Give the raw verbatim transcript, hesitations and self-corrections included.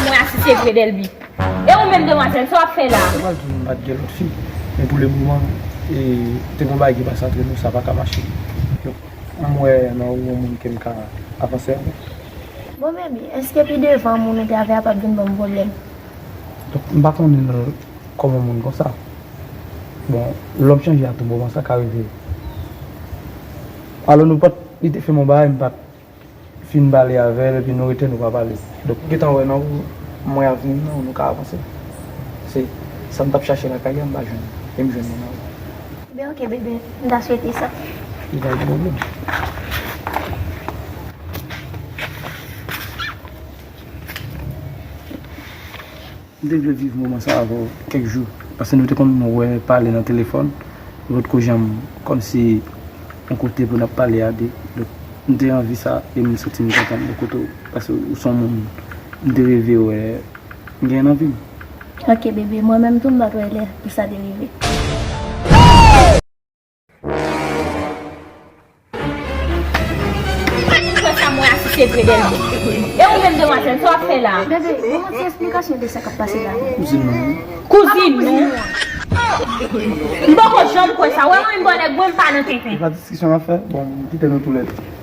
Mwen asiste pre Dèlbi. E ou menm, demwazèl, sa w ap fè la? Mwen pral di nou m pa t gen lòt fi. Men pou le moman, e, te gen yon bagay ki pase antre nou, sa pa ka mache. Donk, m wè nan ou yon moun ke m ka avanse avèk. Bon, baby, èske pi devan moun ou te avè a p ap vin ban m pwoblèm? Donk, m pa konnen l kòman moun konsa. Bon, lòm chanje a tou moman, sa ka rive. Alò, nou pa t, li te fè m yon bagay, m pa t fin pale avè l, epi nou rete, nou pa pale. Donk, gentan wè nan ou, mwen avni m nan, nou ka avanse. Se sa m t ap chache lakay li a, m pa jwenn. E m jwenn li nan ou. Ben, ok, bebe, m ta swete sa. Li pa gen pwoblèm. M te vle viv moman sa avè w kèk jou, paske nou te konn wè, pale nan telefòn, nou potko janm kòmsi yon kote pou n ap pale a de. Donk, m te anvi sa e m santi m kontan de kote w, paske ou se yon moun m te reve wè, m genyen nan vi m. Ok, bebe, mwen menm tou m pa t wè lè pou sa te rive. Fè sa mwen asiste pre Dèlbi. E ou menm, demwazèl, sa w ap fè la? Bebe, ban mwen ti esplikasyon de sa k ap pase la. Kouzin nou. Kouzin nou? M poko janm kwè sa. Wè mwen menm bò nèg mwen, m pa nan tenten. E pa diskisyon n ap fè? Bon, m kite nou toulède.